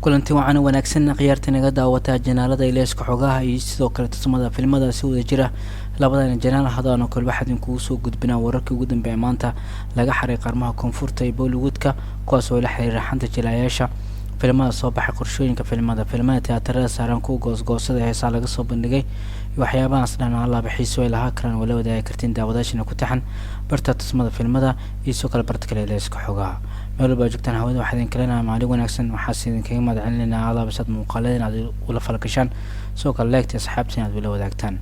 Kulanti wacan wanaagsan khiyaarta naga daawataa janaalada Ilayska Xogaha iyo sidoo kale Tusmada Filmada si wada jira. Labadan janaal hadaan oo kale waxaa idinkugu soo gudbinaa wararkii ugu dambeeya maanta laga xaray qarmaha koonfurta iyo Bollywoodka, kuwaas oo la xiriira xanta jilayaasha filimada soo baxay, qorshooyinka filimada, filimada tiyaatarada saaran, kuwa goosgoosada, heesaa laga soo bandhigay iyo waxyaabahaas dhan. Allaaba xiiso ay lahaa karaan wala wadaagi kartiin daawadaashina ku taxan barta Tusmada Filmada iyo sidoo kale barta kale Ilayska Xogaha. Meel walba joogtaan hawada waxaa idin kalenaa maalin wanaagsan. Waxaase idinkaga mahad celinaynaa alaabasad muuqaalada inaad ula falgashaan, sidoo kale leegta asxaabta inaad ula wadaagtaan.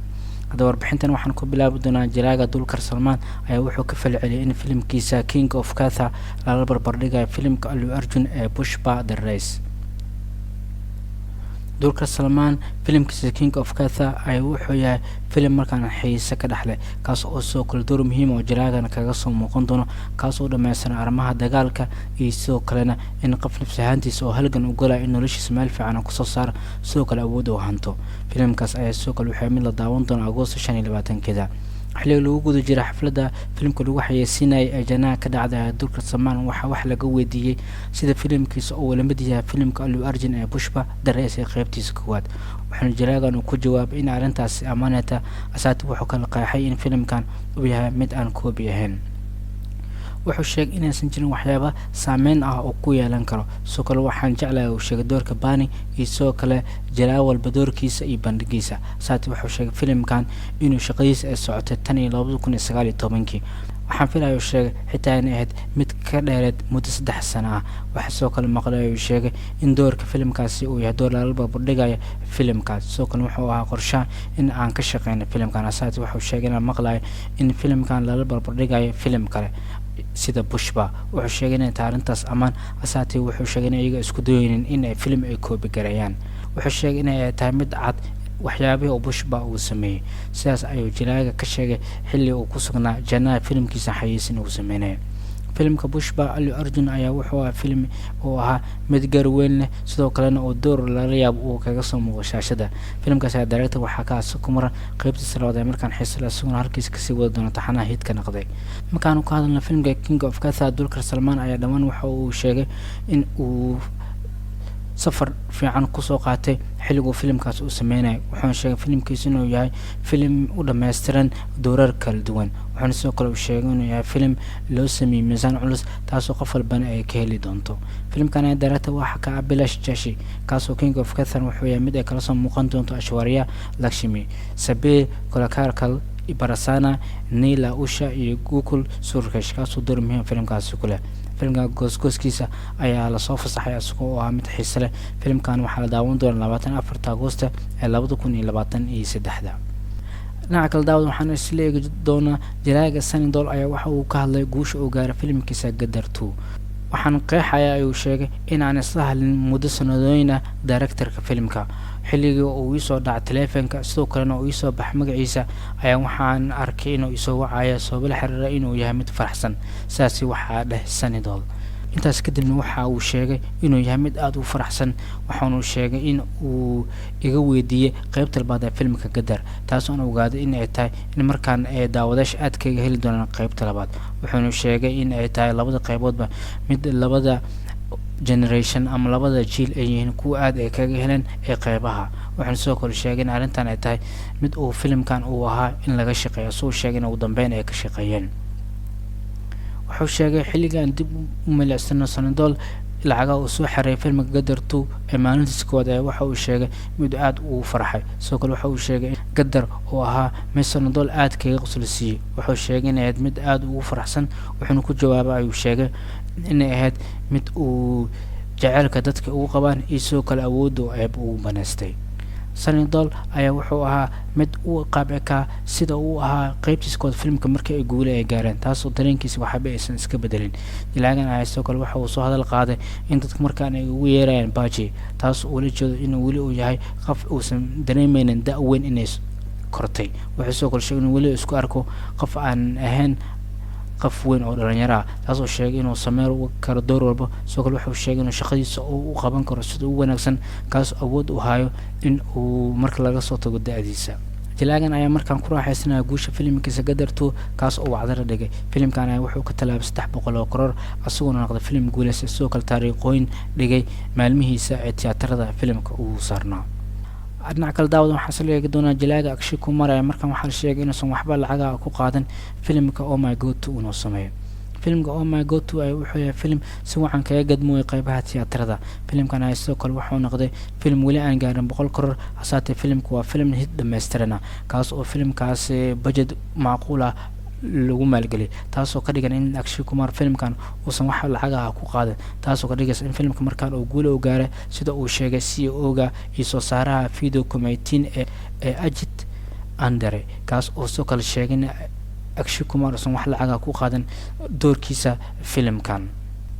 Haddaba warbixintan waxaan ku bilaabi doonaa jilaaga Dulkar Salmaan ayaa wuxuu ka falceliyay in filimkiisa King of Katha lala barbardhigayo filimka Allu Arjun ee Pushpa: The Rise. Dulkar Salmaan filimkiisa King of Katha ayaa wuxuu yahay filim markaan xiise ka dhexleh, kaas oo sidoo kale door muhiim oo jilaagan kaga soo muuqan doono, kaas oo dhameystiran arrimaha dagaalka iyo sidoo kalena in qof nafs ahaantiisa oo halgan u galaya in noloshiisa meel fiican kusoo saara, sidoo kale awood uu hanto. Filimkaas ayaa sidoo kale wuxuu mid la daawan doona Agoosto 25-keeda. Xilliga lagu guda jira xafladda filimka lagu xayeysiinayay ee janaha ka dhacday, Dulkar Salmaan waxaa wax laga weydiiyey sida filimkiisa uu la mid yahay filimka Allu Arjun ee Pushpa: The Rise ee qeybtiisa koowaad, waxaana jalaagan uu ku jawaabay in arrintaasi ammaaneta asaati. Wuxuu kala qeexay in filimkan uu yahay mid aan koobi ahayn. Wuxuu sheegay inaysan jirin waxyaaba saameyn ah oo ku yeelan karo. Sidoo kale waxaan jeclahay, uu sheegay, doorka Bani iyo sidoo kale jalaa walba doorkiisa iyo bandhigiisa. Saati wuxuu sheegay filimkan inuu shaqadiisa ay socotay tan iyo 2019-kii. Waxaan filaya, uu sheegay, xitaa inay ahayd mid ka dheereed muddo 3 sano ah. Waxaa sidoo kale maqlay, uu sheegay, in doorka filimkaasi uu yahay door lala barbardhigayo filimkaas. Sidoo kale wuxuu ahaa qorshaha in aan ka shaqeyno filimkan. Asaati wuxuu sheegay inaan maqlayo in filimkan lala barbardhigayo filim kale sida Pushpa. Wuxuu sheegay inay tahay arrintaas ammaan. Asaatee wuxuu sheegay in iyaga isku dayeynin in ay filim ay koobi gareeyaan. Wuxuu sheegay inay tahay mid cad waxyaabihii uu Pushpa uu sameeyey. Sidaas ayuu jilaaga ka sheegay xilli uu ku sugnaa Jannaha filimkiisa xayiisin uu sameynaya. Filimka Pushpa Allu Arjun ayaa wuxuu ahaa filim uu ahaa mid gar weyn leh, sidoo kalena uu door lala yaabo uu kaga soo muuqo shaashada. Filimkaas ayaa director waxaa ka ku maran qeybtiisa labaad ee markaan xiiso leh, isaguna halkiisa kasii wada doona taxanaha hit-ka noqday. Markaanu ka hadalna filimka King of Katha, Dulkar Salmaan ayaa dhammaan waxa uu sheegay in uu safar fiican kusoo qaatay xilliguu filimkaas uu sameynayay. Wuxuuna sheegay filimkiisu inuu yahay filim u dhammaystiran doorar kala duwan. Wuxuuna sidoo kale uu sheegay inuu yahay filim loo sameeyey miisaan culus, taasoo qof walbana ay ka heli doonto. Filimkan ayaa director waxaa ka Abhilash Joshi, kaasoo King of Katha wuxuu yahay mid ay kala soo muuqan doonto Aishwarya Lakshmi, Sabeer Kolakarkal, Barasana, Nila Usha iyo Gokul Suresh, kaasoo door muhiim filimkaasi ku leh. Filimka goosgooskiisa ayaa lasoo fasaxay isagoo oo ah mid xiise leh. Filimkan waxaa la daawan doona 24-ta Agoosta ee 2023-da. Dhinaca kale daawad waxaana isla eegi doonaa jalaaga Sunny Deol ayaa waxa uu ka hadlay guusha uu gaaray filimkiisa Gadar 2. Waxaan qeexaya, ayuu sheegay, in aan isla hadlin muddo sanadooyin ah directorka filimka. Xilligii uu iisoo dhacay taleefanka, sidoo kalena uu iisoo baxay magaciisa, ayaa waxaan arkay inuu isoo wacaya sababo la xiriira inuu yahay mid faraxsan. Sidaasi waxaa dheh Sunny Deol. Intaas kadibna waxa uu sheegay inuu yahay mid aada u faraxsan. Waxaanuu sheegay in uu iga weydiiyey qeybta labaad ee filimka Gadar, taas oon ogaaday in ay tahay in markaan ay daawadayaasha aad kaga heli doonaan qeybta labaad. Wuxuuna sheegay in ay tahay labada qeyboodba mid labada generation ama labada jiil ay yihiin kuwa aada ay kaga heleen ee qeybaha. Waxaana sidoo kale sheegay in arrintan ay tahay mid uu filimkan uu ahaa in laga shaqeeyo, isagoo sheegay in ugu dambeyn ay ka shaqeeyeen. Wuxuu sheegay xilligan dib u milicsano Sunny Deol lacagaha uu soo xareeyay filmka Gadar 2 ee maalintiisa koowaad ayaa waxa uu sheegay mid aada ugu farxay. Sidoo kale waxa uu sheegay Gadar oo ahaa mid Sunny Deol aada kaga qoslisiiyey. Wuxuu sheegay inay ahayd mid aada ugu faraxsan. Wuxuuna ku jawaabay, ayuu sheegay, inay ahayd mid uu jaceylka dadka ugu qabaan iyo sidoo kale awoodda uu eeb ugu banaystay. Sunny Deol ayaa wuxuu ahaa mid u qaab ekaa sida uu ahaa qeybtiisa kood filimka markii ay guule ay gaareen, taasoo dareenkiisa waxba aysan iska bedelin. Jilaagan ayaa sidoo kale waxa uu soo hadal qaaday in dadka markaan ay ugu yeerayaan Paaji, taas ula jeedo inuu weli uu yahay qof uusan dareemeynin da' weyn inay kortay. Wuxuu sidoo kale sheegay inuu weli isku arko qof aan ahayn qof weyn oo dhalinyaro ah, taas oo sheegay inuu sameyn karo door walba. Sidoo kale wuxuu sheegay inuu shaqadiisa uu u qaban karo sida ugu wanaagsan, kaas awood u hayo in uu marka laga soo tago da-diisa. Jilaagan ayaa markaan ku raaxaysanaya guusha filimkiisa Gadar 2, kaas oo wacdara dhigay. Filimkan ayaa wuxuu ka tallaabay 300 oo karoor, isagoona noqday filim guuleysta, sidoo kale taariikhooyin dhigay maalmihiisa ee tiyaatarada filimka uu saarnaa. Dhinaca kale, daawada, waxaa soo eegi doonaa jilaaga Akshay Kumar ayaa markaan waxaa la sheegay inuusan waxba lacaga ku qaadan filimka Oh My God 2 inuu sameeyo. Filimka Oh My God 2 ay wuxuu yahay filim si wacan kaga gadmooyay qeybaha tiyaatarada. Filimkan ayaa sidoo kale wuxuu noqday filim weli aan gaarin 100 karoor, hasaatee filimka waa filim hit dhammaystirana, kaas oo filimkaas budget macquul ah lagu maalgeliyay, taasoo ka dhigan in Akshay Kumar filimkan uusan wax lacagaha ku qaadan, taasoo ka dhigaysa in filimka markaan uu guula u gaaray, sida uu sheegay CEO-ga iyo soo saaraha video committee ee Ajit Andere, kaas oo sidoo kale sheegay in Akshay Kumar uusan wax lacaga ku qaadan doorkiisa filimkan.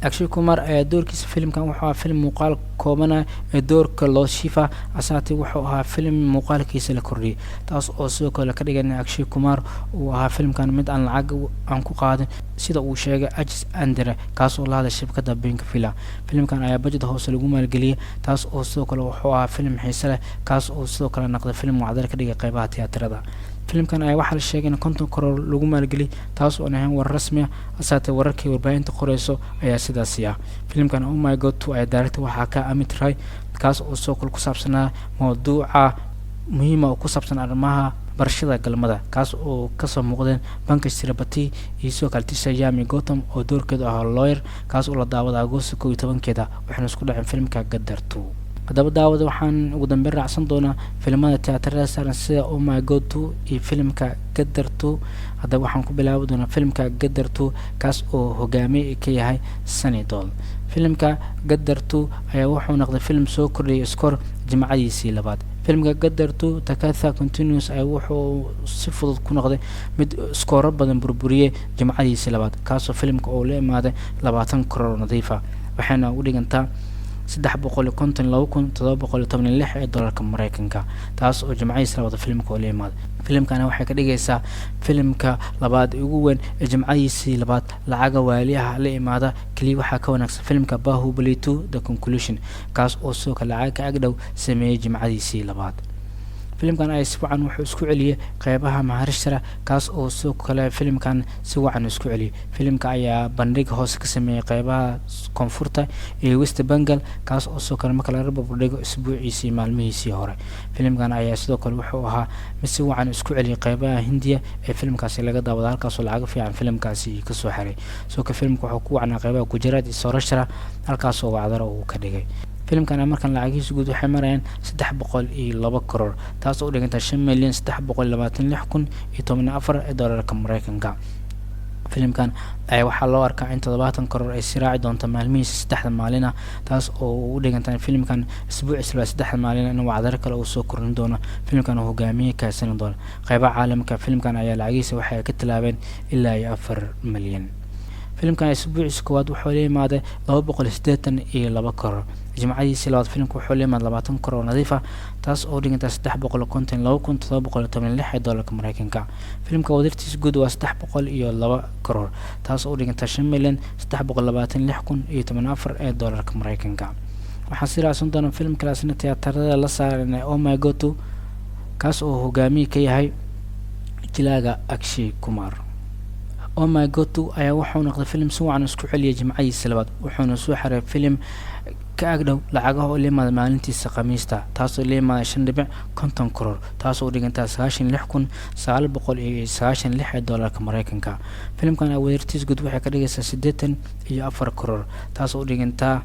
Akshay Kumar ayaa doorkiisa filimkan wuxuu ahaa filim muuqaal koobana ee doorka Lord Shiva, asaatee wuxuu ahaa filim muuqaalkiisa la kordhiyay, taas oo sidoo kale ka dhigan in Akshay Kumar uu ahaa filimkan mid aan lacag aan ku qaadin, sida uu sheegay Ajit Andre, kaas oo la hadlay shabakada Pinkvilla. Filimkan ayaa budget hoose lagu maalgeliyay, taas oo sidoo kale wuxuu ahaa filim xiise leh, kaas oo sidoo kale noqday filim wacdar ka dhigay qeybaha tiyaatarada. Filimkan ayaa waxaa la sheegay in 50 karoor lagu maalgeliyay, taas oon ahayn warar rasmi ah, hasaatee wararkii warbaahinta qoreyso ayaa sidaasi ah. Filimkan Oh My God 2 ayaa director waxaa ka Amit Rai, kaas oo sidoo kale ku saabsanaa mawduuca muhiima oo ku saabsan arrimaha barashada galmada, kaas oo kasoo muuqdeen Pankaj Tripathi iyo sidoo kale Tisha Yami Gautam oo doorkeedu ahaa lawyer, kaas oo la daawada Agoosto 11-keeda, waxayna isku dhaceen filimka Gadar 2. Haddaba daawada, waxaan ugu dambeyn raacsan doonaa filimada tiyaatarada saaran sida Oh My God 2 iyo filimka Gadar 2. Haddaba waxaan ku bilaabi doonaa filimka Gadar 2, kaas oo hogaamiye ka yahay Sunny Deol. Filimka Gadar 2 ayaa wuxuu noqday filim soo kordhiyay score jimcadiisii labaad. Filimka Gadar 2: The Katha Continues ayaa wuxuu si fudud ku noqday mid iskooro badan burburiyey jimcadiisii labaad, kaasoo filimka uu la imaaday 20 karoor nadiifa, waxayna u dhigantaa 352,716 ee dollarka Mareykanka, taas oo jimcadiisa labaad filimka oo la imaaday. Filimkana waxay ka dhigaysaa filimka labaad ugu weyn ee jimcadiisii labaad lacaga waaliyaha la imaada. Keliya waxaa ka wanaagsan filimka Bahubali 2: The Conclusion, kaas oo sidoo kale lacag ka agdhow sameeyey jimcadiisii labaad. Filimkan ayaa si wacan wuxuu isku celiyey qeybaha Maharashtra, kaas oo sidoo kale filimkan si wacan isku celiyey. Filimka ayaa bandhig hoose ka sameeyey qeybaha koonfurta iyo West Bengal, kaas oo sidoo kale marka laga barbardhigo isbuuciisii maalmihiisii hore. Filimkan ayaa sidoo kale wuxuu ahaa mid si wacan isku celiyey qeybaha Hindiya ee filimkaasi laga daawada, halkaasoo lacago fiican filimkaasi kasoo xiray. Sidoo kale filimka wuxuu ku wacnaa qeybaha Gujarat iyo Saurashtra, halkaasoo wacdaro uu ka dhigay. Filimkan markan lacagihiisa guud waxay marayaan 302 karoor, taas oo u dhiganta 5,326,014 ee doolarka Mareykanka. Filimkan ayaa waxaa loo arkaa in 70 karoor ay sii raaci doonto maalmihiisa saddexda maalin ah, taas oo u dhiganta in filimkan isbuuciis labaad saddexda maalin in wacdaro kale uu soo kordhin doono. Filimkan uu hogaamiye kaasani doono qeybaha caalamka. Filimkan ayaa lacagihiisa waxay ka tilaabeen ilaa iyo 4 milyan. Filimkan isbuuciisa koowaad wuxuu la imaaday 282 karoor. Jimcadiisii labaad filimka wuxuu la imaaday 20 karoor nadiif ah, taas oo dhiganta 352,716 ee doolarka Mareykanka. Filimka wadartiisa guud waa 302 karoor, taas oo dhiganta 5,326,014 ee doolarka Mareykanka. Waxaa si raacsan doona filim kalaasna tiyaatarada la saaran ee Oh My God 2, kaas oo hogaamiye ka yahay jilaaga Akshay Kumar. Oh My God 2 ayaa wuxuu noqday filim si wacan isku celiyay jimcadiisa labaad, wuxuuna soo xiray filim ka agdhow lacagaha oo la imaada maalintiisa Khamiista, taasoo la imaada 5.50 karoor, taasoo u dhigantaa 96,996 ee doolarka Mareykanka. Filimkan awadartiis guud waxay ka dhigaysaa 84 karoor, taasoo u dhigantaa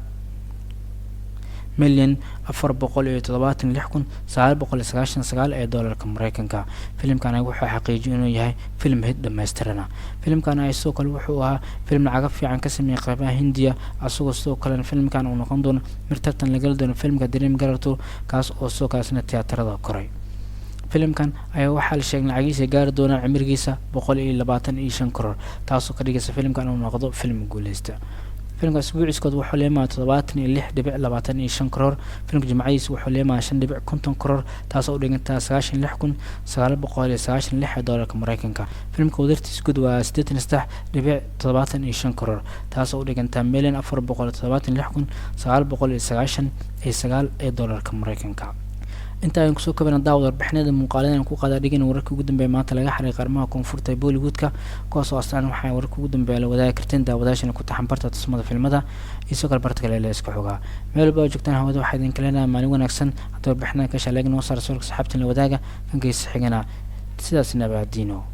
1,476,999 ee doolarka Mareykanka. Filimkan wuxuu xaqiijiyay inuu yahay filim hit dhamaystirana. Filimkan ay sidoo kale wuxuu ahaa filim lacaga fiican ka sameeyay qeybaha Hindiya, asagoo sidoo kalena filimkan uu noqon doono mid tartan lagala doono filimka Dream Girl 2, kaas oo sidoo kalesna tiyaatarada koray. Filimkan ayaa waxaa la sheegay lacagiisa gaari doonaa cimrigiisa 125 karoor, taasoo ka dhigaysa filimkan inuu noqdo filim guuleysta. Filimka isbuuciiskood wuxuu leemahay 76.25 karoor. Filimka jimcadiisa wuxuu leemahay 5.50 karoor, taasoo u dhigantaa 96,996 ee doolarka Mareykanka. Filimka wadartiisa guud waa 83.75 karoor, taasoo u dhigantaa 1,476,999 ee doolarka Mareykanka. Inta ayaan kusoo kabana daawad warbixinada muuqaalada aan ku qaada dhigin wararka ugu dambeeya maanta laga xariiqa arrimaha koonfurta ee Bollywoodka, kuwaas oo astaan waxaa wararka ugu dambeeya la wadaagi karteen daawadaashana ku taxan barta tusmada filmada iyo sidoo kale barta kale la iska xogaa. Meel walba oo joogtaan hawada, waxaa idinka leenahay maalin wanaagsan. Hadda warbixinada ka shaleeg noo saara sawirka, saxaabtan la wadaaga kan geysa xigana. Sidaas nabadiino.